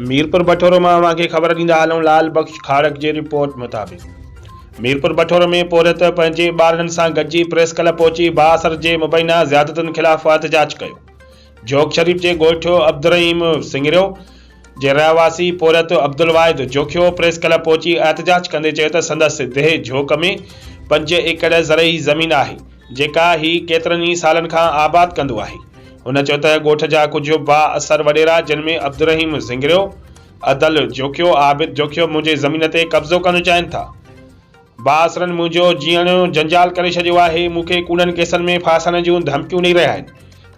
ميرپور بٺورو مان اوهان کي خبر ڏيندا هلون لال بخش کاڙڪ جي رپورٽ مطابق ميرپور بٺورو ۾ پورهيت پنهنجي ٻارڙن سان گڏجي پريس ڪلب پهچي بااثر جي مبينا زيادتين خلاف احتجاج ڪيو. جهوڪ شريف جي ڳوٺ عبدالرحيم سڱريو جي رهواسي پورهيت عبدالواحد جوکيو پريس ڪلب پهچي احتجاج ڪندي چيو ته سندس ديهه جهوڪ ۾ پنج ايڪڙ زرعي زمين آهي جيڪا هي ڪيترن ئي سالن کان آباد ڪندو آهي. هن چيو ته ڳوٺ جا ڪجهه با اثر وڏيرا جن ۾ عبدالرحيم زنگريو، عدل جوکيو، عابد جوکيو منهنجي زمين تي قبضو ڪرڻ چاهين ٿا. با اثرن منهنجو جيئڻ جنجال ڪري ڇڏيو آهي، مون کي ڪوڙن ڪيسن ۾ ڦاسائڻ جون ڌمڪيون ڏئي رهيا آهن،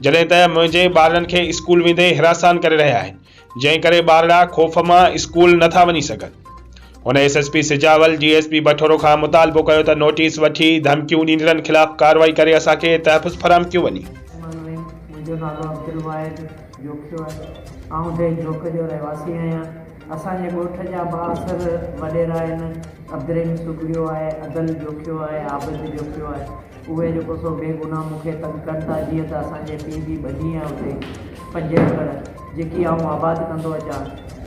جڏهن ته منهنجي ٻارڙن کي اسڪول ويندي هراسان ڪري رهيا آهن. جنهن ڪري ٻارڙا خوف مان اسڪول نه ٿا وڃي سگهن. هن S S P Sujawal, D S P Bathoro کان مطالبو ڪيو ته نوٽيس وٺي ڌمڪيون ڏيندڙن خلاف ڪارروائي ڪري اسان کي تحفظ فراهم ڪيو وڃي. الرحيم منهنجو نالو عبدالواحد جوکيو آهي آئون ديهه جوک جو رهواسي آهيان اسان جي ڳوٺ جا بااثر وڏيرا آهن عبدالرحيم سگهڙيو آهي عدل جوکيو آهي عابد جوکيو آهي اهي جيڪو سو بي گناهه مون کي تنگ ڪن ٿا جيئن ته اسان جي پيء جي ٻني آهي اتي 5 ايڪڙ جيڪي آئون آباد ڪندو اچان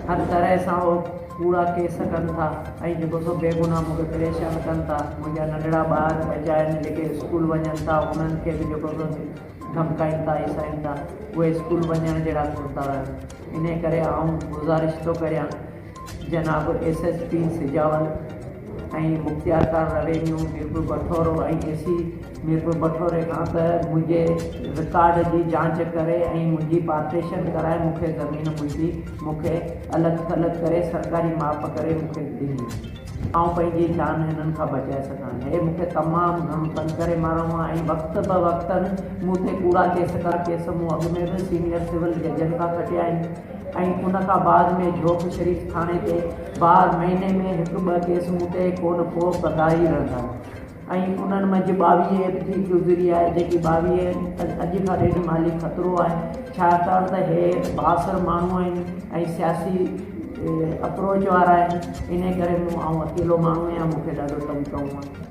هر طرح سان اهو ڪوڙا ڪيس ڪن ٿا ۽ جيڪو سو بي گناهه مون کي پريشان ڪن ٿا منهنجا ننڍڙا ٻار ٻچا آهن جيڪي اسڪول وڃن ٿا انهن کي به جيڪو سو ڌمڪائين ٿا هيسائين ٿا اهي اسڪول وڃڻ جهڙا ڪونه ٿا رهن انهي ڪري آئون گذارش ٿو ڪريان جناب ايس ايس پي سجاول ۽ مختيارڪار روينيو ميرپور بٺورو ۽ اي سي ميرپور بٺوري کان ته منهنجي رڪارڊ جي جانچ ڪري ۽ منهنجي پارٽيشن ڪرائي مون کي زمين منهنجي مون کي الڳ ٿلڳ ڪري سرڪاري ماپ ڪري مون کي ڏني وڃي آئون پنهنجي جان هنن کان بچائي سگهان هي مون کي تمام گهڻو تنگ ڪري مارو آهي ۽ وقت به وقتن مون تي ڪوڙا ڪيس ڪرا ڪيس مون اڳ ۾ به سينيئر سول ججن کان کٽيا آهن ۽ ان کان بعد ۾ جهوڪ شريف ٿاڻي تي بار مهيني ۾ هڪ ٻه ڪيس مون تي ڪو نه ڪو ڪندا ئي رهندا آهن ۽ انهن منجهه 22 به ٿي گذري آهي جيڪي 22 اڄ کان ڏيڍ مالي خطرو آهي ڇاڪاڻ ته هي بااثر ماڻهو آهن ۽ سياسي اپروچ وارا آهن انهي ڪري مون آئون اڪيلو ماڻهو آهيان مون کي ڏاڍو تنگ ڪيو آهي.